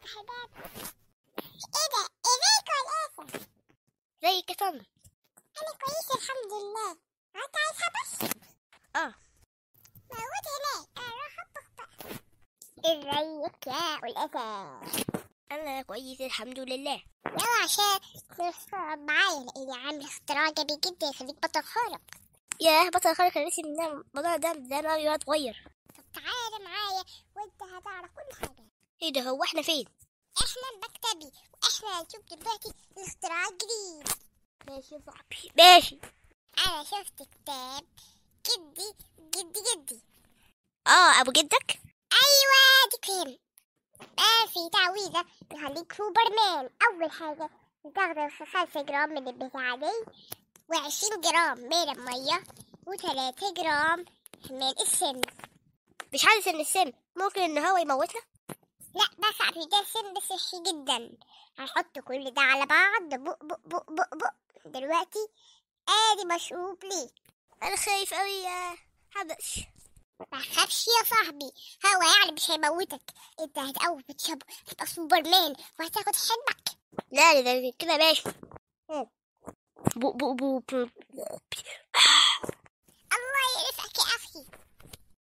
افتح الباب. ايه ده؟ ازيك يا قاسم؟ ازيك يا طنط؟ انا كويسة الحمد لله. انت عايز حبش؟ اه موجود هناك، انا اروح اطبخ بقى. ازيك يا الاسد؟ انا كويس الحمد لله. يلا عشان تروح معايا لاني عامل اختراع جميل جدا يخليك بطل خارق. ياه بطل خارق، انا نفسي من الموضوع ده من زمان قوي وانا صغير. طب تعالى معايا وانت هتعرف كل حاجة. ايه ده، هو احنا فين؟ احنا المكتبي، واحنا هنشوف دلوقتي الاختراع الجديد. ماشي يا صاحبي ماشي. انا شفت كتاب جدي جدي جدي. اه ابو جدك؟ ايوه دي فهم. في تعويذة تخليك سوبرمان. اول حاجة تاخد 5 جرام من البتاعة دي، و20 جرام من المية، و3 جرام من السم. مش حاسس ان السم ممكن ان هو يموتنا؟ لا بس عارفين ده سم صحي جدا. هنحط كل ده على بعض بق بق بق بق بق. دلوقتي ادي مشروب ليك. انا خايف قوي يا حبش. ما تخافش يا صاحبي، هو يعني مش هيموتك، انت هتقوم بتشربه هتبقى سوبرمان وهتاخد حلمك. لا ده كده ماشي. بق بق بق بق. الله يقرفك يا اخي.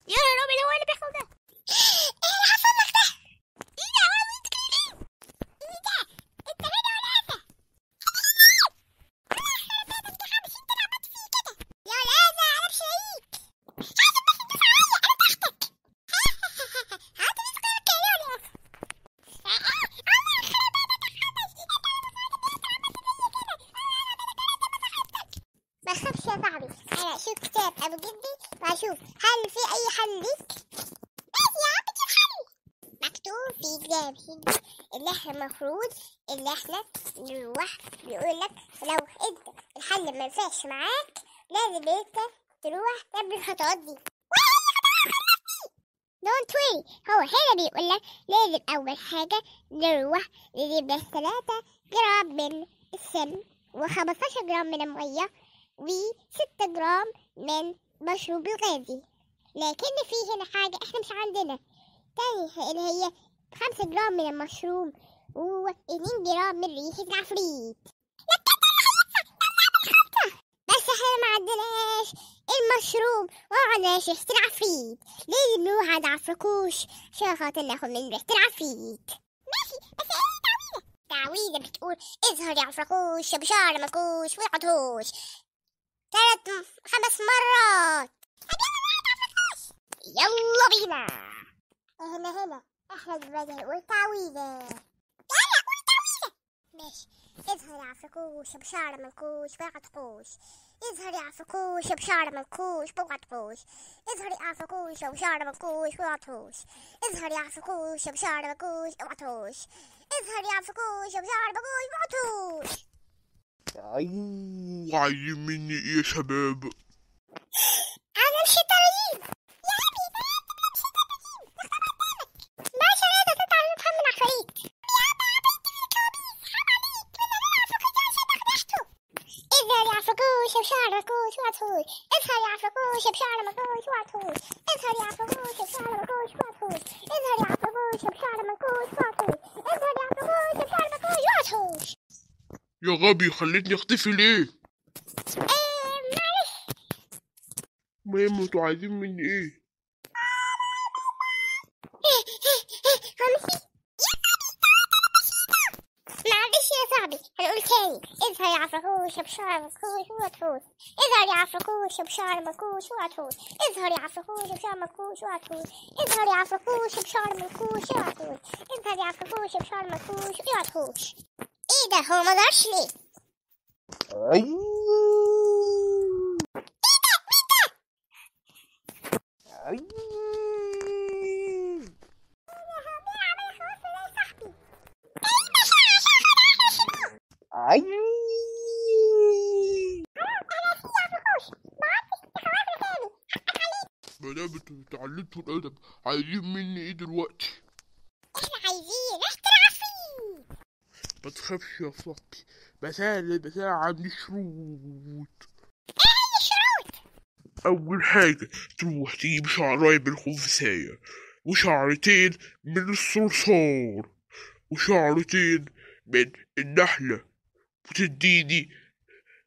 يا ربي هو اللي بيحصل ده؟ ايه اللي حصل لك ده؟ ايه ده؟ هو انت كده ليه؟ ايه ده؟ انت هنا ولا انا؟ انا خرب بيتك يا حبش، انت اللي عملت فيه كده. يا لا انا مش لاقيك. حاسب بس تدوس عليا، انا تحتك. هات لي صغيرك يا لولو. الله يخرب بيتك يا حبش، انت اللي عملت فيا كده. ما تخافش يا صاحبي، انا اشوف كتاب ابو جدي واشوف هل في اي حل ليك. ماشي يا عم تشوف حل. مكتوب في كتاب جدي اللي احنا المفروض اللي احنا نروح، بيقول لك لو انت الحل ما نفعش معاك لازم انت تروح تعمل الخطوات دي. Don't worry، هو هنا بيقول لك لازم اول حاجة نروح نجيب لك 3 جرام من السم، و15 جرام من المية، و6 جرام من مشروب الغازي. لكن في هنا حاجة احنا مش عندنا تاني، اللي هي 5 جرام من المشروب و2 جرام من ريحة العفريت. بس احنا ما عندناش المشروب وما عندناش ريحة العفريت، لازم نروح عند عفركوش عشان خاطر ناخد من ريحة العفريت. ماشي بس ايه تعويذة؟ تعويذة بتقول اظهر يا عفركوش يا بشعر منكوش ويقعدهوش 3 5 مرات. يلا بينا. هنا هنا احنا دلوقتي هنقول تعويذة. يلا قول تعويذة. ماشي. اظهر يا عفركوش بشعر منكوش وقعدقوش. اظهر يا عفركوش بشعر منكوش وقعدقوش. اظهر يا عفركوش بشعر منكوش وقعدقوش. اظهر يا عفركوش بشعر منكوش وقعدقوش. اظهر يا عفركوش بشعر منكوش وقعدقوش. عايزين مني ايه يا شباب؟ انا مش الترجيم يا ابني، انت مش الترجيم اختار قدامك. ماشي انا تطلع نفهم من عفاريت. يا ابا عبيت في الكوابيس، حرام عليك. من هنا عفركوش عشان تاخد ريحته. اظهر يا عفركوش بشعر منكوش وعطوش. اظهر يا عفركوش بشعر منكوش وعطوش. اظهر يا عفركوش بشعر منكوش وعطوش. اظهر يا عفركوش بشعر منكوش وعطوش. اظهر يا عفركوش بشعر منكوش وعطوش. يا غبي خليتني اختفي ليه؟ معلش. المهم انتوا عايزين مني ايه؟ همشي يا غبي. معلش يا صاحبي هنقول تاني. اظهر يا عفركوش بشعر منكوش وعطوش. اظهر يا عفركوش بشعر منكوش وعطوش. اظهر يا عفركوش بشعر منكوش وعطوش. اظهر يا عفركوش بشعر منكوش وعطوش. اظهر يا عفركوش بشعر منكوش وعطوش. ايه ده؟ هو ما ظهرش ليه؟ ايه ده؟ مين ده؟ ايه ده؟ هو مين عمل الخواص ده يا صاحبي؟ ايه بشع عشان خد احنا شنو؟ انا في عفركوش ما عرفتش تخوفنا تاني، حقك عليك. ما دام انتوا اتعلمتوا الادب عايزين مني ايه دلوقتي؟ احنا عايزين ريحة العفريت. ما تخافش يا صاحبي، بس انا عندي شروط. ايه هي الشروط؟ اول حاجة تروح تجيب شعرايه من الخنفسايه، وشعرتين من الصرصار، وشعرتين من النحلة، وتديني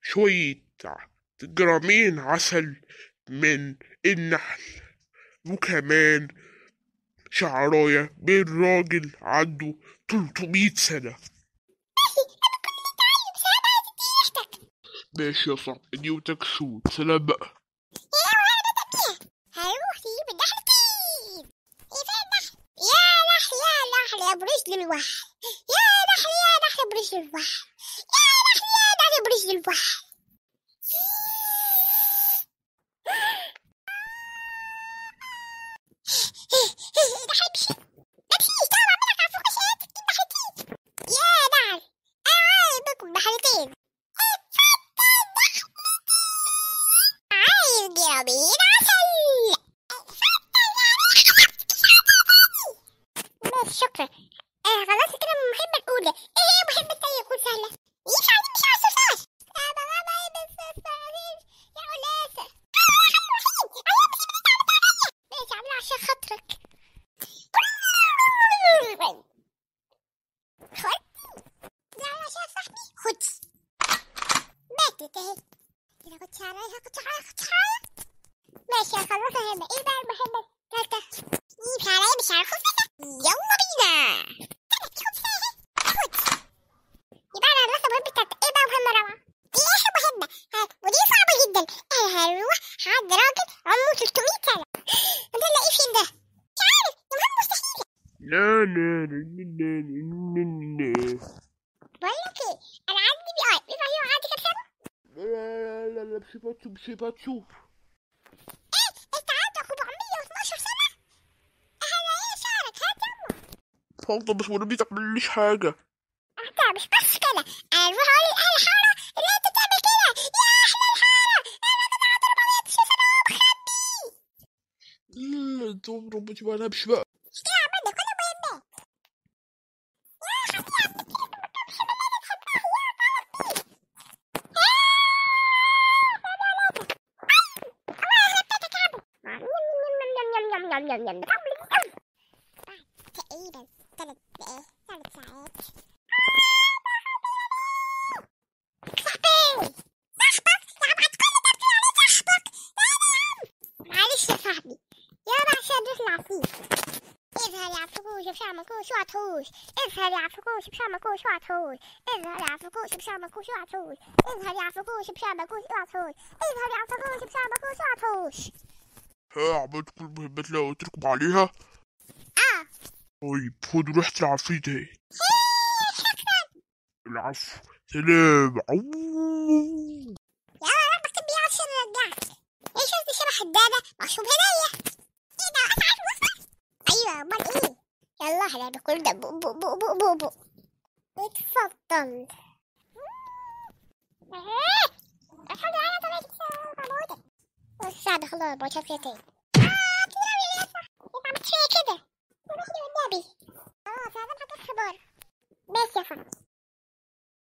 شوية جرامين عسل من النحل، وكمان شعراية من راجل عنده 300 سنة. ماشي، انا كل اللي انت عايزه، بس انا عايز تديني ريحتك. ماشي يا صاحبي، نيوتك سود. سلام بقى. يا وانا بتبيها هروح اجيب النحلتين. ايه فين النحل؟ يا نحل يا نحل يا برجل الوحل، يا نحل يا نحل برجل الوحل، يا نحل يا نحل برجل الوحل. ده هيمشي ما مشيش. طبعا منك عفوكش تجيب نحلتين. يا نحل انا عايز منكم نحلتين. اتفضل نحلتين. عايز جرامين عسل. اتفضل يا نحل. ماشي شكرا. خلاص كده المهمة الأولى. ايه هي المهمة التانية؟ تكون سهلة. مش عايزين مش على الصرصار. يا بابا بس الصرصار يا قلاسة. ماشي عاملها عشان خاطرك. خد دي عشان صاحبي. خد ماتت اهي. كده خد شعرية خد شعرية خد شعرية. ماشي هخلصها هنا. ايه بقى المهمة التالتة؟ جيب شعرية مش عارفة. يلا بينا. خد خد. يبقى انا خلصت المهمة التالتة. ايه بقى المهمة الرابعة؟ دي اخر مهمة ودي صعبة جدا. انا هروح عند راجل عمره 300 سنة. ده نلاقيه فين ده؟ مش عارف، دي مهمة مستحيلة. لا لا لا لا لا لا. بقول لك ايه، انا عندي بي اي بيبقى هي عندي كام سنة؟ لا لا لا مش بتشوف مش بتشوف. ايه انت عندك 412 سنة؟ انا ايه شعرك؟ هات يلا. اتفضل بس وانا بتعمليش حاجة. انت مش بس كده، انا اروح اقول لأهل الحارة اللي انت بتعمل كده. يا اهل الحارة انا كده عندي 412 سنة ومخبي. لا انت ربتي بقى نبش بقى. كده عملنا كل المهمات. يا حبيبي عم كده ما تكمش بالله اللي تحبها. يا تعالى بيه. تقريبا 3 دقايق 3 ساعات. صاحبي صاحبك يا عم كل ده بتقول عليه صاحبك. لا يا عم معلش يا صاحبي، يلا عشان نروح العفريت. اظهر يا عفركوش بشعر منكوش وعطوش. اظهر يا عفركوش بشعر منكوش وعطوش. اظهر يا عفركوش بشعر منكوش وعطوش. اظهر يا عفركوش بشعر منكوش وعطوش. اظهر يا عفركوش بشعر منكوش وعطوش. ها عملت كل المهمات اللي قلت لكم عليها؟ اه. طيب خدوا ريحة العفريت اهي. شكرا. العفو. سلام. يا رب اكتب بيه عشان ارجعك. ايه شفت شبح الدادة مشروب هدية. ايه ده انا عارف الوصفة؟ ايوه امال ايه. يلا هنعمل كل ده بو بو بو بو بو بو. اتفضل. الحمد لله طلعت موتك. الساعة خلاص بشوف فيها تاني. كتير أوي يا صاحبي، انت عملت فيا كده. سامحني والنبي. فعلا حطيت خبار. ماشي يا صاحبي.